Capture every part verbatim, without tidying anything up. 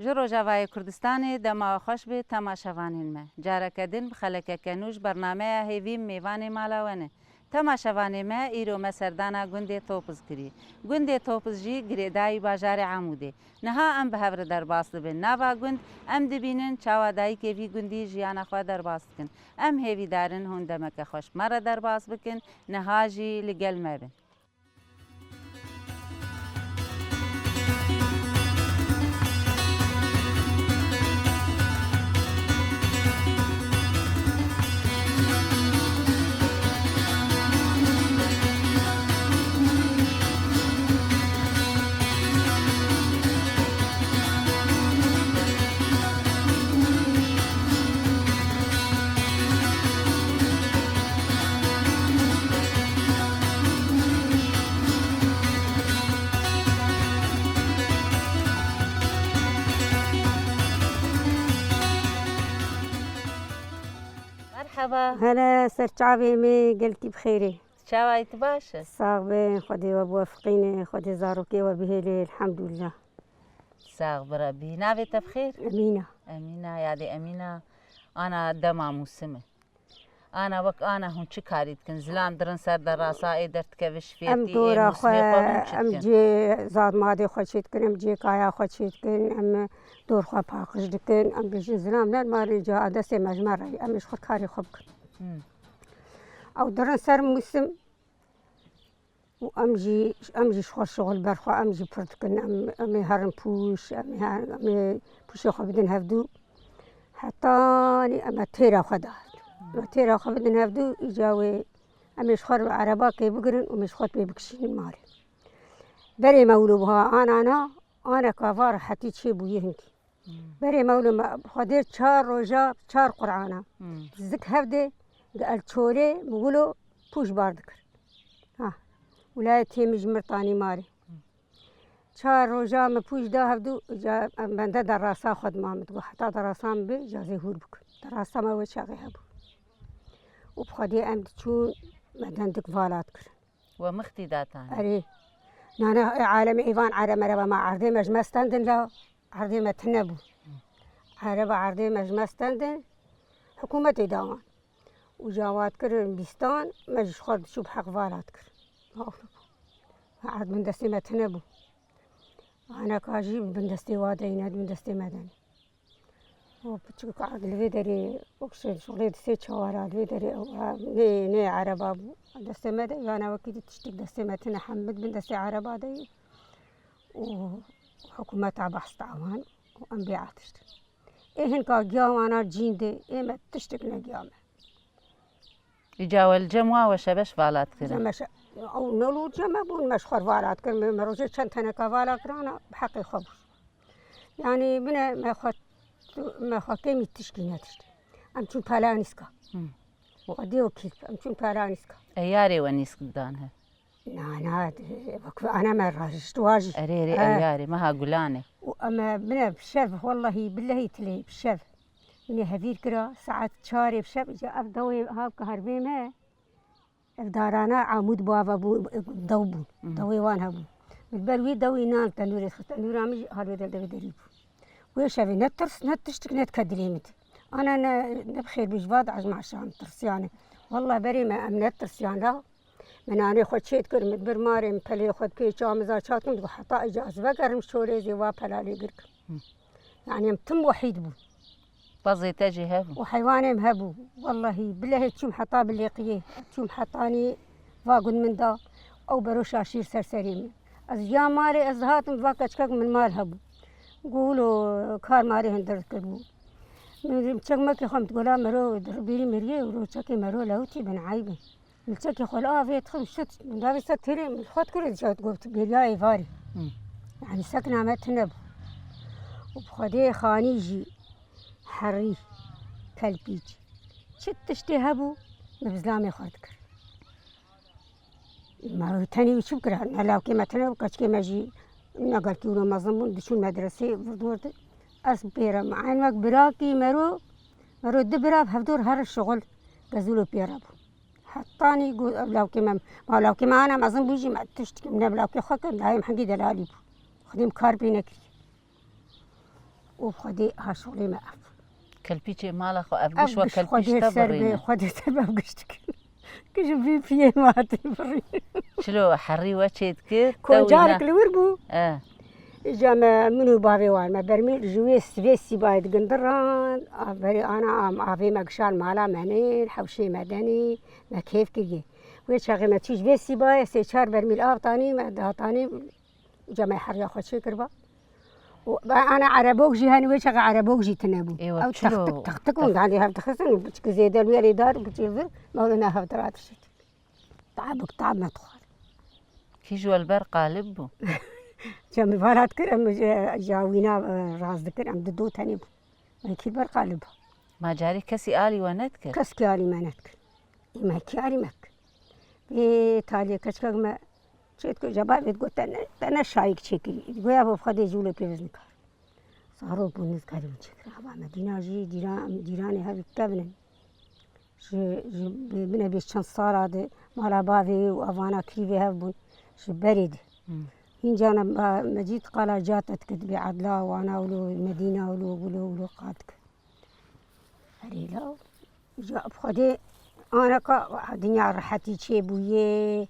Ji Rojavayê Kurdistanê dema xweş bi temaşevanên me. Careke din bi xelekeke nû ji bernameya Hêvî mêvanê mala we ne. Temaşevanê me, îro me serdana gundê Topiz kirî. Gundê Topiz jî girêdayî bajarê Amûdê. Niha em bi hev re derbas dibin. Nava gund em dibînin çawa dayikê vî gundî jiyana xwe derbas dikin. Em hêvîdar in hûn demeke xweş me re derbas bikin, niha jî li gel me bin. Merhaba. Hele ser çavê me, gelkî bi xêrê. Çawa yî, tu baş î? Sax be, Xwedê we biwefiqîne, Xwedê zarokê we bihêle, elhamdulillah. Sax bi Rebî. Navê te bi xêr? Emîna. Emîna, yadê Emîna ana dema mûsim e. Ana wek ana hûn çi karî dikin? Zilam dirin ser derasa ê derdikeve şifêtî, ê dora xwe, mûsimê xwe hûn çi em dikin? Cê zad madê xwe çê dikin, em cê kaya xwe çê dikin, em dor xwe paqij dikin, em bêjin zilam ner marê ca destê me ji me re ye, em ê ji xwe karê xwe bikin. Hmm. Ew dirin ser mûsim, û em jî, em jî ji xwe şixul ber xwe, em jî pir dikin, em, em ê herin pûş, em ê her, em ê pûşê xwe bidin hevdû. Hetanî em ê têra xwe da. Em ê têra xwe bidin hevdû, îca wê em ê ji xwe re erebakê bigirin û em ê ji xwe pê bikişînin malê. Berê me wilo buha anana, aneka va rehetî çêbûyî hingî. Hmm. Berê mewlû me, Xwedê çar roja çar Qur'ana. Hmm. Zik hevdê, di el çorê mi wilo pûş bar dikir. Ha. Wilayetê min ji mir tanî marê. Hmm. Çar roja me pûş da hevdû, ca, em bende derasa xwe dima min digot, heta derasa min bê, ca zê hûr bikim. Derasa me wê çaxê hebû. Û bi Xwedê em diçûn, me dendik vala dikirin. We mixtî datan. Erê. Nana, e, alem êvan erem ereba ma erdê me ji me stendin la, erdê me tune bû. Ereba erdê me ji me stendin, hikûmetê dawan. Û jawat kirin bîstan, me ji xwe diçû bi heq vala dikir. Erd bin destê me tune bû. Aneka jî bin destê wa deyne, bin destê me denê. Û piçik ard li vê derê, wek şi-, şixulê di sê çawara li vê derê ew, ha, nê, nê ereba bû. Destê me de, yana wekî di tiştik destê me tine hemid bin destê ereba de yî. Û hikûmeta behs da wan û em bê atiştin. Ê hinka giya wana cîn de, ê me tiştik negiya me. Îca we li cem wa we şebeş vala dikirin? Cem me şe-, ew ne li cem me bûn, me ji xwe vala dikirin. Me, me rojê çend teneka vala kirana, bi heqê xwe bû. Yanî bine me xwe, me xwe kêmî tişkî netişt. Em çûn pela nîska. Hmm. Xwedê û kîlp, em çûn pela nîska. Eyarê we nîsk didan he? Na, na, wek ana me rajişt wajî. Erê, erê, ha. Eyarê, meha gulanê. Û em e, bine bi şev, wellahî, billehî tilê bi şev. Bine hevîr kira, saet çarê bi şev, îca ev dawê hav kaherbê me. Ev darana Amûd bava bû, dew bûn. Mhm. Dewê wan hebû. Min ber wî dewî nan tenûrê xist. Tenûra min jî halwê de devê derî bû. Wê şevê ne tirs, ne tiştik, ne dike dilê min. Ana ne, ne bi xêr bû ji va de ez maşan tirsiyane. Wallah berê me em ne tirsiyan la. Min anê xwe çêt kir, min bir marê min pelê xwe dikê çamiza çatin, digo heta îca ez vegerim şorê zê va pela lê girkim. Hı. Yanî em tim wehîd bûn. Bazê te jî hebû? Û heywanê min hebû. Wellahî, bilehê çûm heta Bilêqiyê. Çûm hetanî va gund min da. Ew bero şaşîr ser serê min. Ez ya malê ez dihatim, va keçikek min mal hebû. Go wilo kar marê hundir dikir bû. Min çekmekê xwe min digola mero di bîrî miriyê û ro çekê mero lewtî bin eyb in. Milçekê xwe li avê dixin şit, min davê ser têrê, min xwe dikir, dişa digot, bêriya êvarê. Hı. Yanî sekna me tune bû. Û bi Xwedê xanî jî herî, kelpîç. Çi tiştê hebû, min bi zilamê xwe dikir. Me tenê wî çi bikira? Ne lawkê me tune bû, keçikê me jî ne gelkî wilo mezin bûn, diçûn medresê, vird wird. Ez pêre me. Eyn wek birakî mero, mero du bira bi hevdor herin şixul, gezûlo pêre bû. Hetanî got, ev lawkê me, ma lawkê me ana mezin bû jî me tişt dikim, ne bi lawkê xwe kir, dayê min hingî delalî bû. Xwedê min kar pê nekirî. û Xwedê ha şolê me ev. Kelpîçê mala xwe ev Ev giş we giş kelpîç Xwedê te ser bê, birîne. Xwedê ser be ev giş dikin. Giş û vî piyê me hatî birî. Çilo herî we çê dikir, te Koncarek wîna. Li wir bû. E. Îca me min û bavê wan me bermîl ji wê sivê sîbayê digindiran. A, berê ana am, avê me gişan mala me nê, hewşê me denê, me kêf kiriye. Wê çaxê me çû ji vê sîbayê sê çar bermîl av tanî, me datanî. Îca me heriya xwe çêkiriba. Û ana erebok jî, hani wê çaxê erebok jî tune bû. Êwa, ew çilo? Textik, textik hûn, hani hev dixistin û biçik zêde li yerê dar, biçik vir, me wilo ne hev diratişit. Tabik, tab me dixwar. Kî ji we li ber qalib bû? Cem vala dikir, em ji, ji wîna, e, raz dikir, em di do tenê bû. Me kî ber qalib bû? Ma carî kesî alî we nedikir? Kes kî alî me nedikir. Ê me kî alî me dikir? Ê taliyê keçikek me çê dikir, cevabê digot, te ne, te ne şayîk çêkirî. Goya bo Xwedê ji wilo pêviz nikar. Zarok bûn, nizkarî min çêkir. Ava Medîna jî cîran, cîranê hev kevin in. Ji, ji bê-, bine bê çend sala de mala bavê wê û evana kirî vê hev bûn. Ji berê de. Hmm. Hîn cana ba-, Mecîd qala cate dike dibê Edla û ana wilo, Medîna wilo, wilo, wilo qal dike. Erê law, ja bi Xwedê aneka dinya rehetî çêbûye,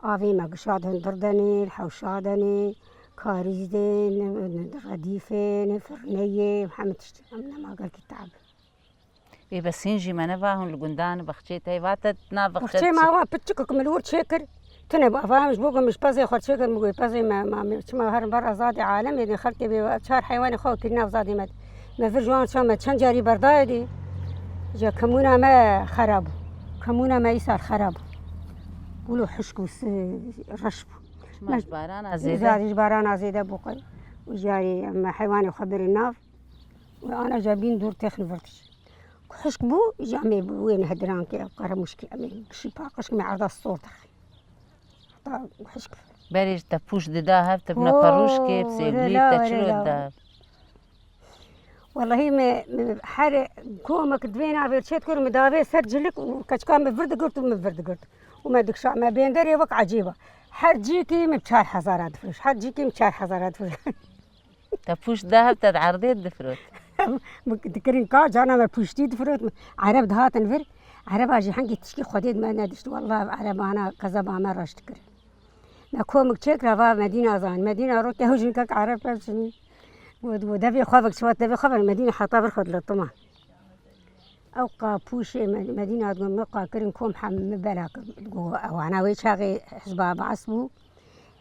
avê me gişa de hundir denê, hewşa denê, karîz dê, ne, ne, redîfê, ne firneyê, hemî tiştî. Em nema gelkî te'b. Ê, bes hîn jî me neva hûn li gundan baxçeyê te, va te nav baxçe Baxçeyê çi? Ma wa piçikik min li wir çêkir. Tune bû, ava em ji bo ku min ji pezê xwe çêkir, min got, pezê me, ma me, çima herin ber azadê alemê de xelkê bê çar heywanê xwe kirî nav zadê me. Me vir ji wan ça me çend carî berdayê dî. Ja kemûna me xera bû. Kemûna me îsal xera bû. Wilo hişk û si-, reş bû. Çima ji barana zêde? Zarî ji barana zêde bû qey. Û carî em heywanê xwe birin nav. Û ana ja bîn dûr têxin vir dişî. Ku hişk bû, îca em ê bi wê nehedirankê ev qeremûşkî em ê gişî paqij kim ê erda sor dixin. Heta ku hişk Berê ji te pûş dida hev, te bina perûşkê, bi sêgulî, te çilo dida hev? Wellahî me, me her komek di vê navê çê dikir, min davê ser cilik û keçika min vir digirt û min vir digirt. Û me dikşa, me bênderê wek ecêba. Her cîkî min çar hezara difiroş, her cîkî min çar hezara difiroş. Te pûş da hev te di erdê difirot. Dikirin ka cana me pûştî difirot. Ereb dihatin vir. Ereba jî hengî tişkî Xwedê di me nedişt. Wallah ev erebana kezeba me reş dikir. Me komik çêkira va Medîna zan. Medîna ro ke hujin kek ereb pevçinî. Got, got, devê xwe vek çivat devê xwe ver Medîna heta vir xwe diletuma. Ew qa pûşê Me-, Medîna digot, me qa kirin kom hem me bela kir. Digot, ewana wê çaxê hizba Baas bû.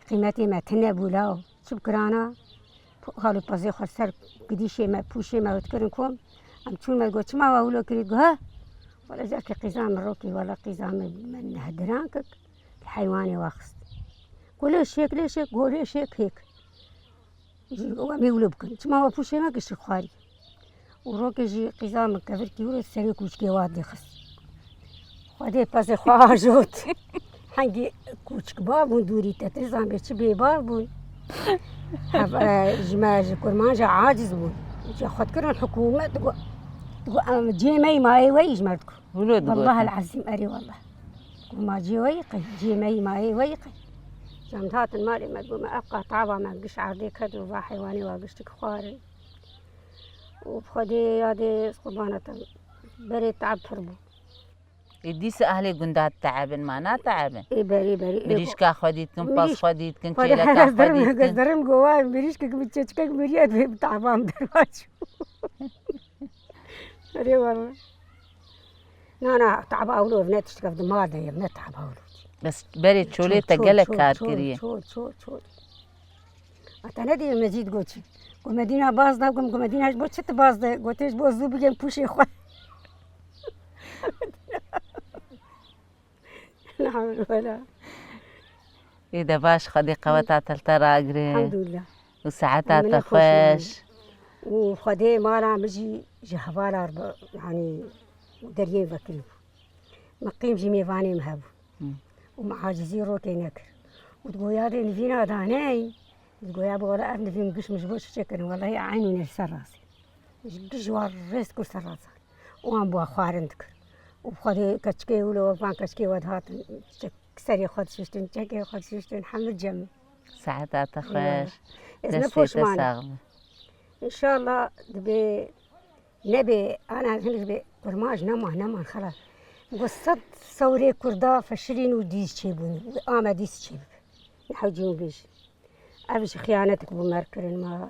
Qîmetê me tune bû law. Çi bikirana? Xalo pezê xwe ser gidîşê me, pûşê me û dikirin kom. Em çûn me digot, çima we wilo kirî? Digot, ha? Wele carkê qîza min rokî, wele qîza min, min nehdiran kik. Li heywanê wa xist. Go lê şêk, lê şêk, go lê şêk hêk. Ji, em ê wilo bikin. Çima we pûşê me gişt xwarî? Û rokê jî qîza min kevirkî wilo serê kûçikê wa dixist. Xwedê pezê xwe ajot. Hengî kûçik bav bûn dûrî te, te zan bê çi bêbav bûn. Hev, e, ji me, ji kurmanca aciz bûn. Ca xwe dikirin hikûmet, digo, digo, em, cê me yî mayê we yî ji me digo. Wilo digot. Wallahel ezîm, erê wallah. Ku ma cê we yî qey, cê me yî mayê we yî qey. Cem dihatin malê me, digo me ev qa tava me giş erdê ket û va heywanê wa giştik xwarin. Û bi Xwedê yadê ez qurbana te. Berê te'b pir bû. Ê dîsa ehlê gunda te'ebin ma nate'ebin? Ê berê, berê, ê Mirîşka xwe dîtkin, pez xwe dîtkin, çêleka xwe dîtkin. Gez derim go wa mirîşkek min çeçikek miriye dibê bi te'ban derva çû. Erê wala. Na, na, te'ba ewlo ev ne tiştek ev di mal de ye, ne te'ba ewlo. Bes berê çolê te gelek kar kiriye. Çol, çol, çol, çol. Ata ne diye Mecîd got çi? Got Medîna baz da, got, got Medîna ji bo çi tu baz de? Got ê ji bo zû bigên pûşê xwe. Nahawir wela. Ê de baş, Xwedê qeweta te li te ragire. Elhamdulillah. Û saeta te xweş. Û Xwedê mala min jî ji hevala re bi, yanî deriyê vekirî bû. Min qîm jî mêvanê min hebû. Hı. Û min acizî rokê nekir. Û digo yadê nivîna daneyî, digo ya bi wela ev nivîn giş min ji bo çi çêkirin? Welahî eynû ne li ser rastî. Ji giş wa rêz kur ser razan. Û an bûa xwarin dikir. Û bi Xwedê keçikê wilo, wek van keçikê we dihatin, çek serê xwe dişiştin, çekê xwe dişiştin, hemû cem. Saeta te xweş. Ez ne poşman im. Destê te sax be. Înşallah dibê nebê, ana, hinek bê, kurmanc neman, neman, xelas. Got sed sewrê Kurda feşilîn û dîz çêbûn, û ame dîz çêbibe. Nehewcî hûn bêjin. Ev ji xiyanetik bû me re kirin, ma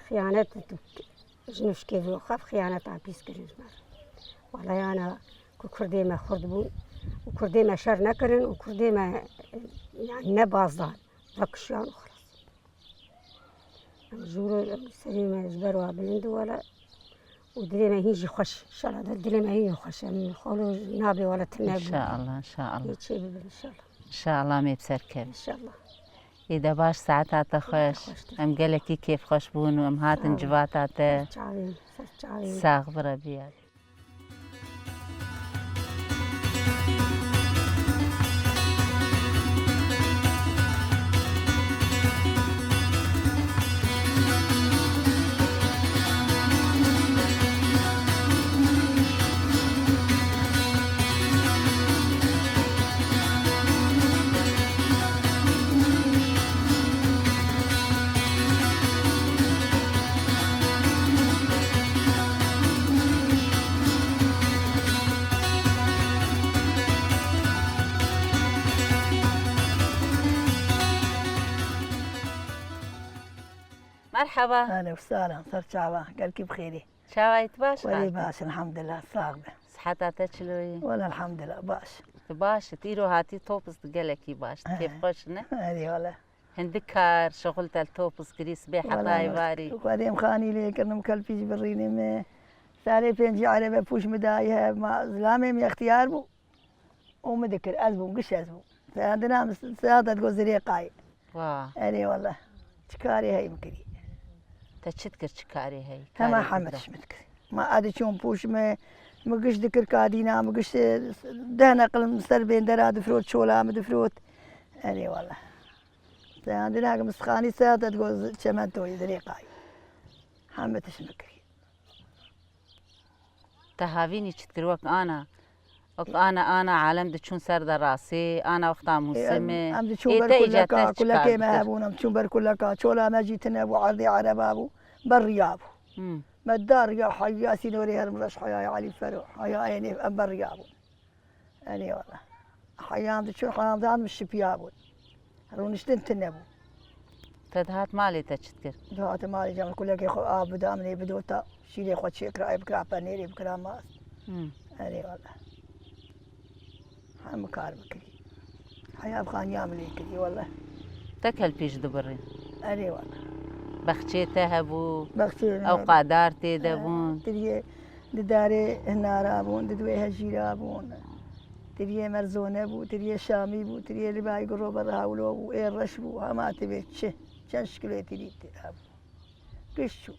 xiyanet ji nuşkê vê xev xiyaneta pîs kirin ji me re. Wellahî ana ku Kurdê me Kurd bûn û Kurdê me şer nekirin û Kurdê me, yani, nebazdan, vekişiyan û xelas. Em jûr, em serê me ji ber wa bilind wele û dilê me hîn jî xweş. Înşallah de dilê me hîn jî xweş. Em xolo nabê wele tune bû. Înşallah, înşallah. Yê çê bibin înşallah. Înşallah em ê bi ser kevin. Înşallah. Ê de baş, saeta te xweş. Xweş. Em gelekî kêfxweş bûn û em hatin civata te. Ser çavên, ser çavên. Sax bire biyar. Merheba. Ehlen û sehlen, ser çava, gelkî bi xêrî. Çawa yî, tu baş Welê hatî? Baş, elhamdulillah, sax be. Siheta te çilo yî? Wele elhamdulillah, baş. Tu baş î, îro hatî Topis, tu gelekî baş, tu He. Kêfxweş ne? Erê wele. Hindî kar, şixul te li Topis kirî, sibê Wele heta êvarî. Xwedê em xanî lê kirin, em kelpî jî birînim. Salê pêncî erebe pûş min dayî hev, ma zilamê min extiyar bû. Û min dikir, ez bûm, giş ez bûm. Seyandina min s-, seyanda digot Zirêqayê. Wa. Erê wele. Çi karê heyî min kirî? Te çi dikir, çi karê heyî? Hema Karê heme Kurda. Tişt min dikir. Ma ez diçûm pûş min, min giş dikir kadîna, min giş, e, deh neqil min ser bêndera difirot, çola min difirot. Erê wele. Seyandina min sixanî seyanda digot z-, çementoyê Zirêqayê. Heme tişt min kirî. Te havînî çi dikir wek ana? Wek ana, ana alem diçûn ser derasê, ana wexta Ê, em, mûsimê. Em diçûn Ê, ber te îca kuleka, te çi kar kulekê me dikir? Hebûn, em diçûn ber kuleka, çola me jî tune bû, erdê ereba bû, ber riya bû. Hmm. Me da riya heya sînorê herim reş, heyayê Elî Fero, heyayê nêv, em ber riya bûn. Erê wele. Heyam diçûn, heyam dan min şipiya bûn. Rûniştin tune bû. Te dihat malê te çi dikir? Dihat malê cem kulekê xwe av bida min ê bidota. Şîrê xwe çêkira, ê bikira penêrê bikira mast. Hmm. Erê wele. Hemû kar bikirî. Heya bi xaniya min ê kirî wele. Te kelpî jî dibirî? Erê wele. Bexçê te hebû? Bexçê min Ew hebû. Qadar tê de He, bûn? Tiriyê di darê hinara bûn, di duê hejîra bûn. Tiriyê merzone bû, tiriyê şamî bû, tiriyê li bayî guro ber hawlo bû, ê reş bû, hema tibê çi, çend şikilê tirî tê hebû. Giş çû.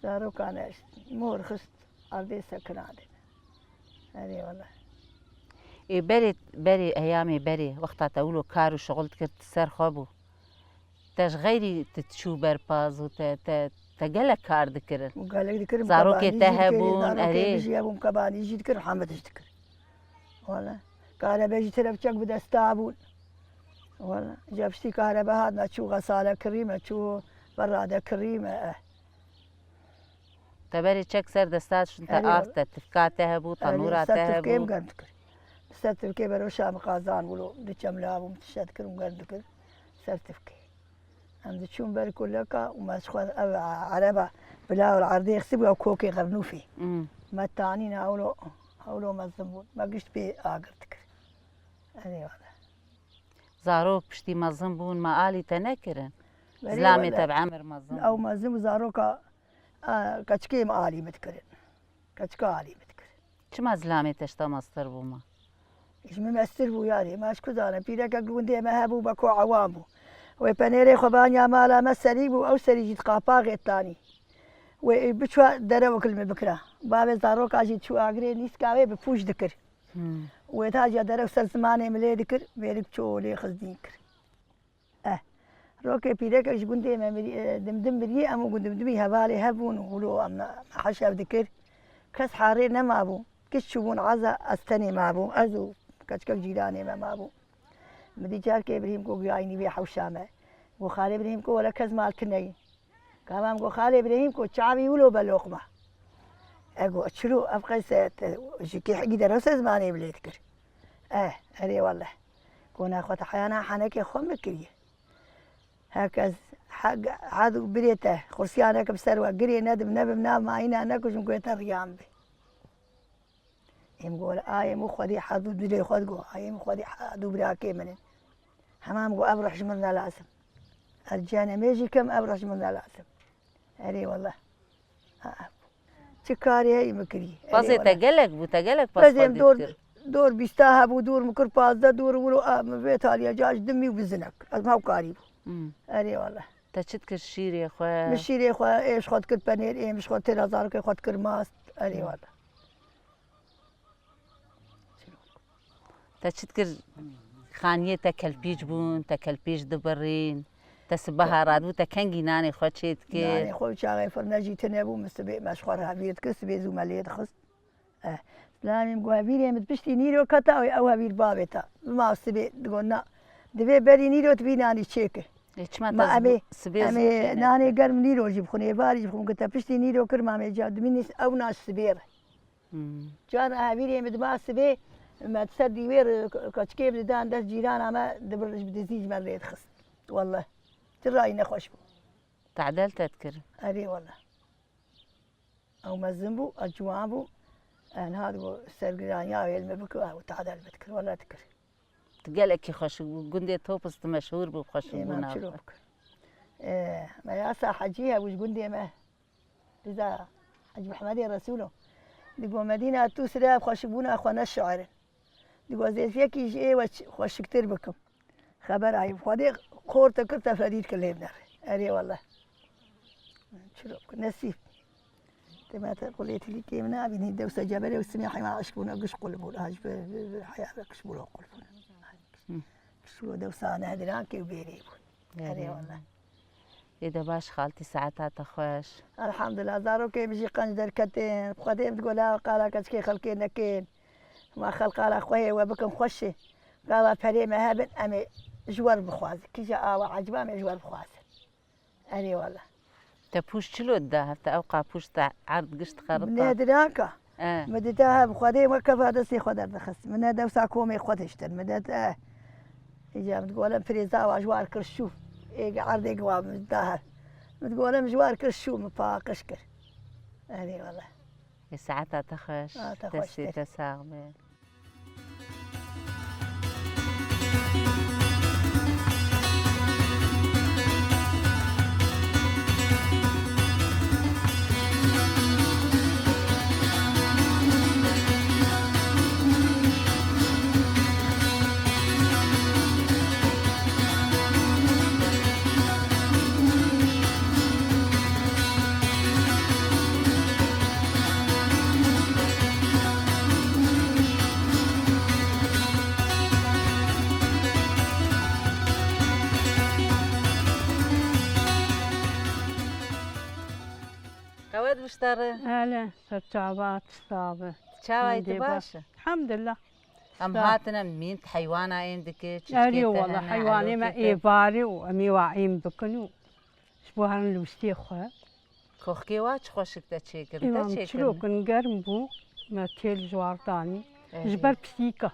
Zarokan eşt, mor xist, erdê sekina de. Erê wele. Ê berê, berê, eyamê berê, wexta te wilo kar û şixul dikir, tu ser xwe bû. Te ji xeyrî tu diçû ber paz û te, te, te gelek kar dikirin. Û gelek dikirim, Zarokê kebanî te jî dikirin, hebûn, zarokê erê. Min jî hebûn, kebanî jî dikir, heme tişt dikir. Wele. Karebe jî teref çek bi desta bûn. Wele. Ji piştî karebe hat, me çû xesale kirî, me çû berrade kirî, me, eh. Te berê çek ser desta şûn, te Erê, ard, te tifka te hebû, Erê, tenûra ser te tifkê hebû. Em germ dikir. Ser tifkê beroşa min qazan wilo, diçemlabûm, tişt dikirim, germ dikir. Ser tifkê. Em diçûn ber kuleka û me ji xwe ev ereba bila û erdê xistibû ew kokê xirnûfê. Hmm. Me tanîn hewlo, hewlo mezin bûn. Me gişt pê agir dikir. Erê wele. Zarok piştî mezin bûn, me alî te nekirin? Belê Zilamê wele. Te bi emir mezin Ew bûn. Mezin bû zaroka, a, keçikê me alî min dikirin. Keçika alî min dikir. Çima zilamê te ji te mestir bû ma? Ji min mestir bû yarê. Ma ji ku zane? Pîrekek li gundê me hebû, be ku ewam bû. Wê penêrê xwe baniya mala me serî bû, ew serî jî di qapaxê tanî. Wê biçwa dere wekil min bikira. Bavê zaroka jî çû agirê nîska wê bi pûç dikir. Hmm. Wê ta jî dere ser zimanê min lê dikir, mêrik ço lê xizdîn kir. Eh, rokê pîrekek ji gundê me mirî-, e, Dimdim mirî, em û Dimdimî hevalê hev bûn û wilo em ne-, me heşev dikir. Kes harê nemabû. Giş çûbûn eza, ez tenê mabûm. Ez û keçikek cîranê me mabû. Min dî carkê Birhîm ku giyayînî vê hewşa me. Got, "Xalê Birhîm ku wele kes mal tune yî." Kava min got, "Xalê Birehîm ku çavî wilo be loqma." E got, "Çilo, ev qeyse te ji kê hegî derewse zimanê bi lê dikir." E, erê wele. Gona xwe te heyana henekê xwe min kiriye. Herkes he-, hadu birê te, xursiyaneke bi ser we girê nedim, nebim nav mayîna nekujim ku te riyan bê. Êm got, "Ayê min Xwedî hadu dilê xwe digo, ayê min Xwedî hadu birakê min in." Hema min got, "Ev rih ji min ne lazim. Ez cenemê jî kem, ev rih ji min ne lazim." Erê wele. Ha, çi karê heyî min kirî. Erê Pezê te wele. Gelek bû, te gelek pez Pezê xwe min dor, dikir. Dor bîsta hebû, dor min kir pazdeh, dor wilo, a, min vê taliye ca ji dimî û bizinek. Ez hew karî bû. Hmm. Erê wele. Te çi dikir şîrê xwe? Min şîrê xwe, ê ji xwe dikir penêr, ê min ji xwe têra zarokê xwe dikir mast. Erê Hmm. wele. Te çi dikir? Xaniyê te kelpîç bûn, te kelpîç dibirîn, te sibeha radibû, te kengî nanê xwe çê dikir? Nanê xwe û çaxê firne jî tune bû, min sibê me ji xwe re hevîr dikir, sibê zû me lê dixist. Eh, Silamî min got, "Hevîrê min piştî nîro keta, ew hevîr bavê te." Ma sibê digot, "Na, divê berî nîro tu vî nanî çêkir." Ê, çima Ma te em ê, sibê em ê nanê germ nîro jî bixwin, êvarî jî bixwin, ku te piştî nîro kir, ma em ê ca dimînî ew nan ji sibê re. Hmm. Cara hevîrê min diba sibê, me di ser dîwêr, keçikê min didan dest cîrana me, dibir ji dizî ji me rê dixist. Welle, ti rayî nexweş bû. Tadel te dikir? Erê welle. Ew mezin bû, ew ciwan bû. Enha digo sergiraniya wê li me bikir, ew tadel min dikir, welle dikir. Tu gelekî xweşik bû. Gundê Topis tu meşhûr bû xweşik Ê, bûna me çilo xwe. Bikir. Ê, me yasa Hecî hebû ji gundê me. Biza Hecî Mihemedê Resûlo. Digo, "Medîna, tu sirê ev xweşikbûna xwe neşirin." Digo, "Ez êziyekî ji ê we ç-, xweşiktir bikim." Xebera yî Xwedê xor te kir, te fedî dikir lê binere. Erê wele. Çilo bikim, nesîb. Te me te qulê tilîkê min nabînî, dewsa ceberê û simê heywan eşk bûna, giş qul bûna, haj bi, bi, bi, heya ve giş bûna qul bûna. Hı. Giş bûna dewsa nehdiran kê û bêrê bûn. Erê Erê. wele. Ê de baş xaltî, saeta te xweş. Elhamdulillah, zarokê min jî qenc derketin. Xwedê min digo la qala keçikê xelkê nekin. Ma xelk qala xwe hê we bikin xweş e. Gava perê me hebin, em ê ji we re bixwazin. Kîja awa eciba em ê ji we re bixwazin. Erê wele. Te pûş çilo dida hev te, ew qa pûş te erd gişt xerita? Nediranka. E. Min dida hev Xwedê we kefa destê xwe derdixist. Min ne dewsa komê xwe diştin. Min de te. Îca min digo, "Lem firêza wa ji war kir şû." Êge erdê giwa min da hev. Min digo, "Lem ji war kir şû." Min paqij kir. Erê wele. Ê, saeta te xweş. Saeta xweş Destê te. Te sax be. Qewet wişteri. Hele, ser çavat, sabi. Çawa yî, tu baş î? Elhamdulillah. Em hatine mîn, heywana ên dike, çiçkê te hene, heywanê me êvarî û em ê wa ên bikin û ji bo herin li wistê xwe. Koxkê wa çi xweşik te çêkir, te çêkir. Çirokin germ bû, me têl ji war danî. Erê. Ji ber pisîka.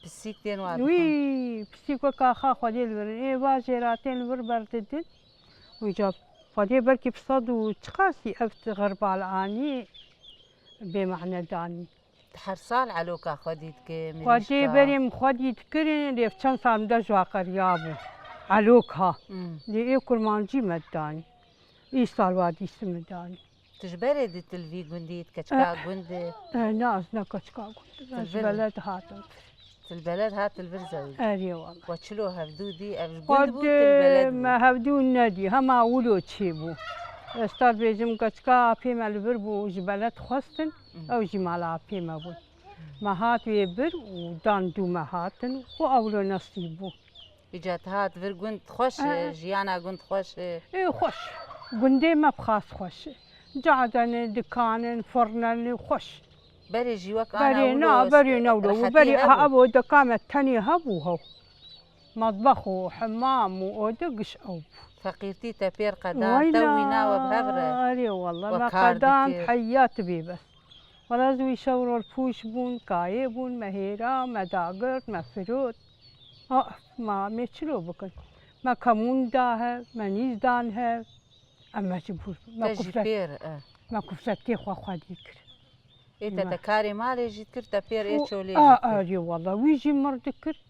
Pisîk tên wa dixwin. Wî, pisîk weka xa Xwedê li vir in. Ê va jêra tên li vir berdidin. Wîca Xwedê belkî bi sed û çiqasî ev xerbal anî bê mehne danî. Her sal eloka xwedî dike, Xwedê mirîşka. Berê min xwedî dikirin, lê çend sal min de ji wa qeriya bû. Elok ha. Hmm. Lê ê kurmancî me didanî. Îsal wa dîsim min danî. Tu ji berê dî tu li vî gundî, tu keçika gund î? Eh, eh, na, ez ne keçika gund im. Ez ji beled hatim. Tu li beled hat, tu li vir zewicî? Erê wele. We çilo hevdû dî, ev ji gund bû, tu li beled bû? Me hevdû nedî, hema wilo çêbû. Ez ta dibêjim keçika apê me li vir bû, ji beled xwestin, ew jî mala apê me bûn. Me hat wê bir û dan dû me hatin û ewlo nesîb bû. Îca tu hat vir gund xweş e, jiyana gund xweş e? Ê, xweş. Gundê me bi xas xweş e. Caden e, dikan in, firnen e, xweş. Berê jî wek ana wilo. Berê na, berê ne wilo bû. Berê ha ev odeka me tenê hebû hew. Metbex û hemam û ode giş ew bû. Feqîrtî te pêr qedan, te wîna we bi hev re. Erê wela, we me kar qedan dikir. Heya tu bê bes. Wela ez wî şew rol pûş bûn, kayê bûn, me hêra, me dagirt, me firot. Ah, ma em ê çilo bikin? Me kemûn da hev, me nîz dan hev. Em mecbûr bûn. Me Te jî kufret-, pêr, e. me kufretê xwe xwedî kir. Ê te, te karê malê jî dikir, te pêr ê çolê jî dikir. A, erê wela, wî jî mir dikir.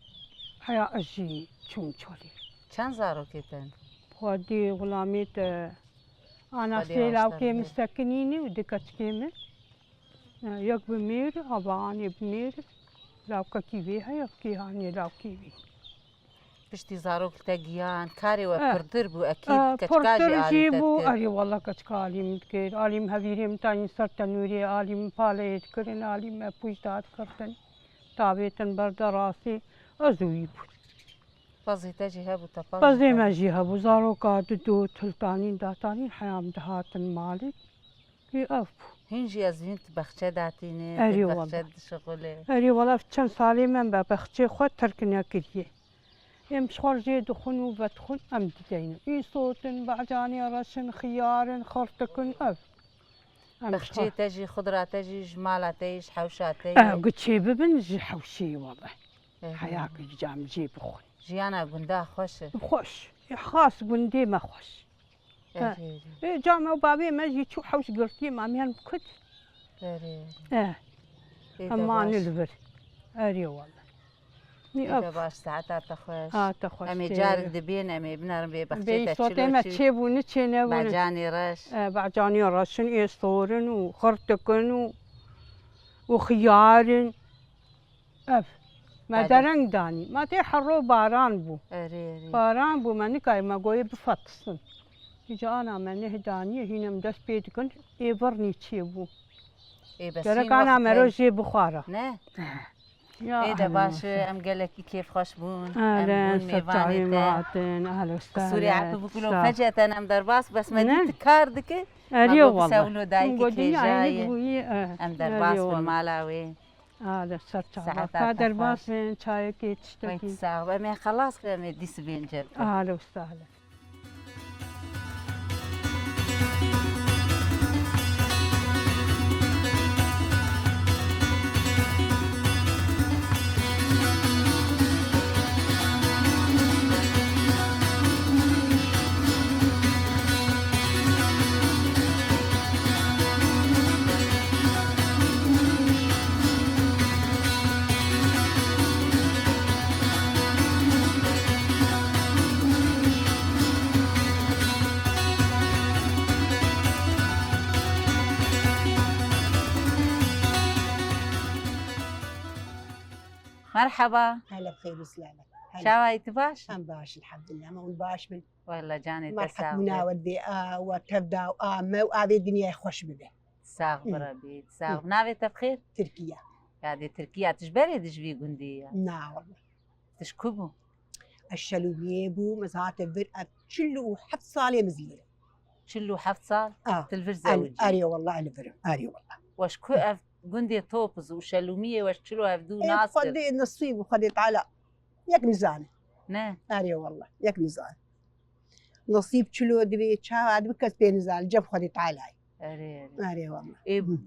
Heya ez jî çûm çolê. Çend zarokê te ne? Xwedê xulamê te ana sê lawkê min sekinîne û du keçikê min. Yek bi mêr, ava anê bi mêr. Lawkekî vê heye, kê anê lawkê vê. Piştî zarok li te giyan, karê we pirtir bû, ekîd, keçika jî alî te dikir. Erê wela keçika alî min dikir. Alî min hevîrê min tayîn ser tenûrê, alî min paleyê dikirin, alî me pûç dadikirtin. Tavêtin ber derasê, ez û wî bûn. Pezê te jî hebû, te pez jî hebû. Pezê me jî hebû, zaroka dido, hiltanîn, datanîn, heya em dihatin malê. Ê, ev bû. Hîn jî ez vîn tu bexçe datînê, tu bexçe dişixulê. Erê wela, çend salê me be bexçê xwe terk nekiriye. Em ji xwe jê dixwin û vedixwin, em dideynin. Îsotin, bacanê reşin, xiyarin, xirtikin, ev. Em bexçê te jî, xudra te jî ji mala te yî, ji hewşa te yî. Ev giçê bibin ji hewşê wela. Heya gican jê bixwin. Jiyana gunda xweş e. Xweş. Ê, xas gundê me xweş. Erê, erê. Ê, ca me û bavê me jî çû hewş girtiyê, ma em yan kut. Erê, erê. Eh. Ê, em de mane baş. Li vir. Erê wela. Ê, de baş, saeta te xweş. A, te xweş. Em ê carek dibên, em ê binerin vê bexçê te çilo çi. Bê sotê me çêbûne, çê nebûne. Bacanê reş. Eh, bacanê reşin, ê sorin û xirtikin û, û xiyarin. Ev. Me dereng danî. Ma tê herro baran bû. Erê, erê. Baran bû, me nikayê, me goyê bifetisin. Îca ana me neh danî, hîn em dest pê dikin, ê virnî çêbû. Ê, bes gerek ana mero jê bixwara. Ne? Ya. Ê de baş, em gelekî kêfxweş bûn. Em bûn mêvanê te. Qisûrê efi bikulo feceten em derbas, bes me dî tu kar dike. Erê wela. Sewlo dayikî kêjayê. Em derbas bûn mala wê. Ahlan, ser çava. Saeta te xweş. Ka derbas bên, çayekê, tiştekî. Wek sax be. Em ê xelas be, em ê dîs bên cem. Ahlan û sahlan. Merheba. Hele bi xêr û selamet. Hele. Çawa yî, tu baş? Em baş, elhamdulillah. Em hûn baş bin. Wela canê te sax be. Merhebûna we dê a, we tev da û a me û a vê dinyayê xweş bibe. Sax bi Rebî, sax. Navê te bi xêr? Tirkiye. Ya dê Tirkiye, tu ji berê dijî vî gundî ya? Na wela. Tu ji ku bû? Ez Şelûmiyê bûm, ez hate vir, ev çil û heft salê min zî vir. Çil û heft sal? Ah, tu li vir zewicî? Erê wela, li vir im, erê wela. We ji ku ev gundê Topiz û Şelûmiyê we ji çilo hevdû nas kir? Xwedê nesîb û Xwedê Teala yek nizane. Ne? Erê wela, yek nizane. Nesîb çilo divê, çawa divê kes pê nizane, cem Xwedê Tealayê. Erê, erê. Erê wela. Ê,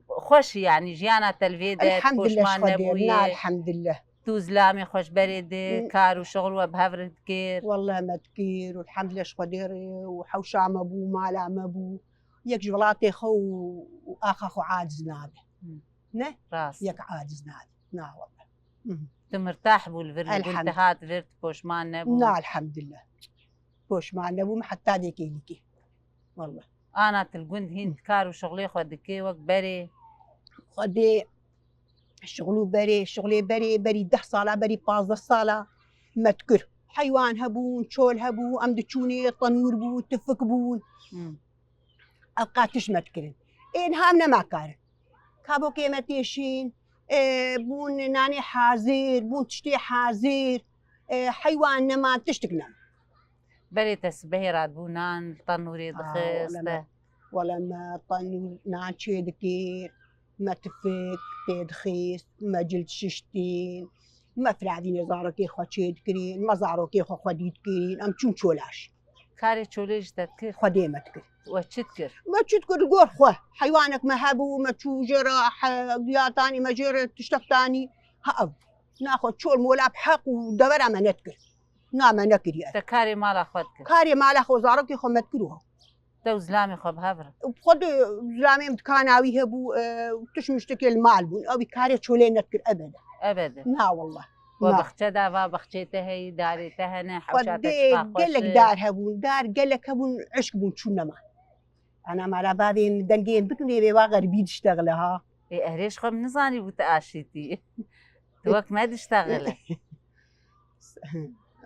xweş e, yanî jiyana te li vê de, poşman nebûye. Elhamdulillah, ji Xwedê, na, elhamdulillah. Tu zilamê xwe ji berê de, kar û şixul we bi hev re dikir. Wela me dikir û elhamdulillah ji Xwedê re û hewşa me bû, mala me bû. Yek ji welatê xwe û, û axa xwe aciz nabe. Ne? Rast. Yek aciz nabe. Na wela. Tu mirtah bû li vir, li gund te hat vir, tu poşman nebû? Na, elhamdulillah. Poşman nebûm heta dê kêlîkê. Wela. Ana tu li gund hîn kar û şixulê xwe dikê wek berê? Xwedê şixul û berê, şixulê berê, berî deh sala, berî pazdeh sala me dikir. Heywan hebûn, çol hebû, em diçûnê, tenûr bû, tifik bûn. Hmm. Ev qatiş me dikirin. Ê niha em nema karin. Kabokê me têşîn, e, bûn nanê hazir, bûn tiştê hazir, e, heywan nema, tiştik nema. Berê te sibehê radibû nan li tenûrê dixist. Wele me tenûr nan çê dikir, me tifik tê dixist, me cil dişiştîn, me firavînê zarokê xwe çê dikirîn, me zarokê xwe xwedî dikirîn, em çûn çolaş. Karê çolê jî te dikir? Xwedê me dikir. We çi dikir? Me çi dikir li gor xwe? Heywanek me hebû, me çû jê re, he, giya tanî, me jê re tiştek tanî. Ha ev. Naxwe çol mola bi heq û devera me nedikir. Na me nekiriye. Te karê mala xwe dikir? Karê mala xwe, zarokê xwe me dikir û. Te û zilamê xwe bi hev re? Xwe di zilamê min dikana wî hebû, e, tişt miştekê li mal bûn. Ew wî karê çolê nedikir ebede. Ebede? Na wallah. We Na. Baxçe da va, baxçê te heyî, darê te hene, hewşa te Xwedê çiqa xweş gelek e. Dar hebûn, dar gelek hebûn, eşk bûn çûn nema. Ana mala bavê min dengê min bikin ê vê wa xeribî diştexile ha. Ê, erê ji xwe min nizanî bû tu aşîtî. Tu wek me diştexile.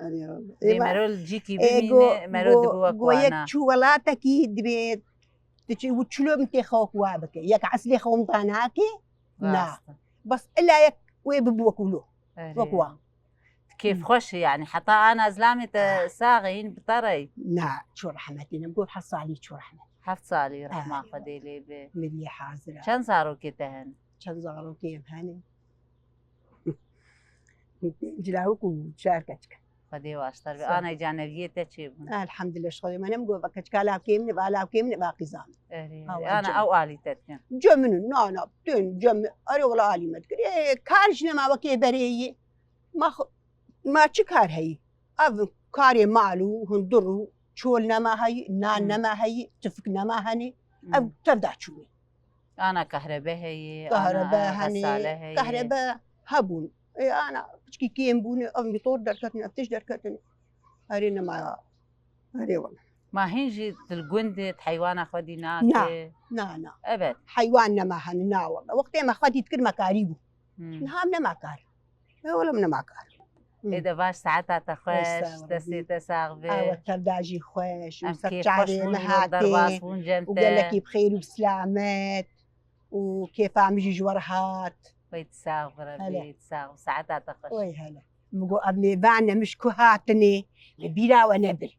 Erê wala. Lê Ê, mero li cîkî ê, bimîne, go, mero go, dibe wek go yek wana. Çû welatekî dibê tu çi, û çilo min tê xwe wek wa bike. Yek eslê xwe min ta nake, na. Rast e. Bes illa yek wê bibe wek wilo. Erê. Wek wa. Kêfxweş e yani. Heta ana zilamê te Ah. sax e, hîn bi te re ye? Na, çû rehmetî, nem got heft salî çû rehmet. Heft salî, rehma Erê. Xwedê lê be. Miriyê hazir e. Çend zarokê te hene? Çend zarokê em hene? Cilawik û çar keçik. Xwedê baştar be. Sağ ol. Anay caneviyê te çê bûn? Elhamdülillah, ji Xwedê me nem got, keçika lawkê min, va lawkê min, va qîza min. Erê, Ha, erê. Ana cem. Ew alî te dikin? Cem min, na, na, tün, cem, erê wala alî me dikir. Ê, kar ji nema wekê berê yê. Ma xwe-, ma çi kar heyî? Ev karê mal û hundir û çol nema heyî, nan Hmm. nema heyî, tifik nema henê. Ev Hmm. tev da çûnê. Ana kahrebe heye, Kahrebe ana henê, hesale heye. Kahrebe hebûn. Ê, ana piçkî kêm bûne, ev mîtor derketin, ev tişt derketin. Erê nema ya. Erê wala. Ma hîn jî tu li gund î, tu heywana xwe dî Na, nake? Na, na. Evet. Heywan nema hene, na wala. Wextê me xwe dî dikir me karî bû. Hmm. Niha em nema kar. Ê wala em nema kar. Hmm. Ê de baş, saeta te Ey, xweş, sağ ol, destê Rabî. Te sax be. Awa tev da jî xweş û Em ser kêfxweş çavê bûn, me îro hatê derbas bûn cem û te. Gelekî bi xêr û bi silamet û kêfa min jî ji we re hat. Wey tu sax be Rebî, Hele. Tu sax be. Saeta te xweş. Wey hele. Min got, ev mêvan ne min ji ku hatine, min bîra we nebir.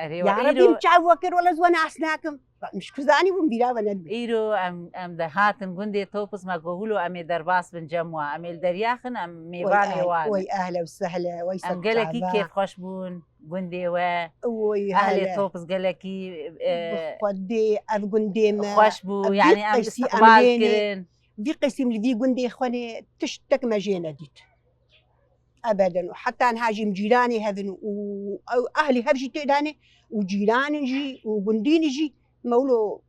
Erê, Ya we Rebî, îro min çav we kir, wele ez we nas nakim. Min ji ku zanî bû min bîra we nebir. Îro em, em de hatin gundê Topiz, me got, wilo em ê derbas bin cem wa. Em ê li derya xin, em Wey mêvanê ehl-, wan wey in. Ehle û sehle, wey Em ser gelekî çava. Kêfxweş bûn gundê we. Wey Ehlê hele. Topiz gelekî, e, Bi Xwedê ev gundê me, xweş bû, ev yanî vî em qeysî istiqbal em lê ne, kirin. Vî qeysî em li vî gundê xwe ne, tiştek me jê nedît. Ebeden. Û heta niha jî em cîranê hev in û ew ehlê hev jî tê de ne û cîran in jî û gundîn jî me wilo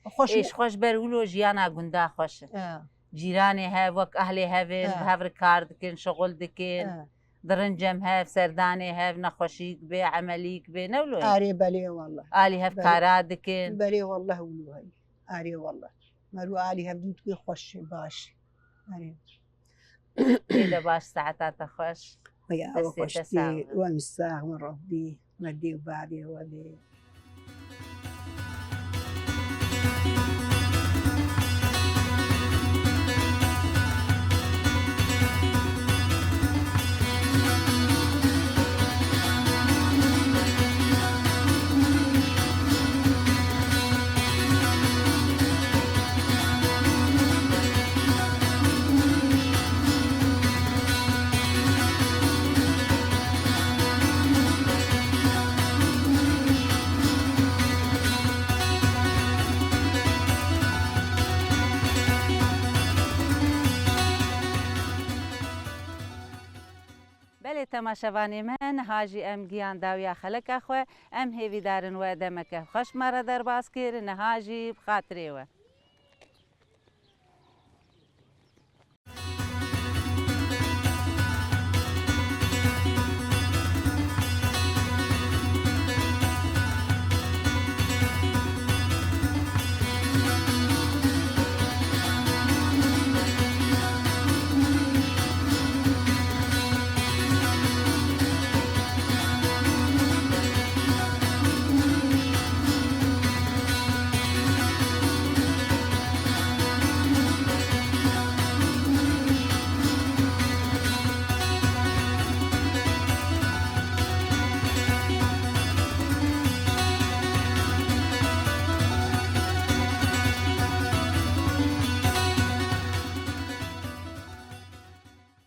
xweş Ê, ne. Ji xwe ji ber wilo jiyana gunda xweş e. Ha. Cîranê hev wek ehlê hev in, Ha. bi hev re kar dikin, şixul dikin. Ha. Dirin cem hev, serdanê hev, nexweşîk bê, emelîk bê, ne wilo ye? Arê belê wallah. Alî hev Belê. Kara dikin. Belê wallah wilo heye. Arê wallah. Mero alî hev dû dikin xweş, baş. Arê. Ê de baş, saeta te xweş. Vay, ew Destê te xweştî, sax be. Wem sax min Rabbî, me dê û bavê we bê. Belê temaşevanê me, niha jî em gihan dawiya xeleka xwe. Em hêvîdarin we demeke xweş me re derbas kir, niha jî bi xatirê we.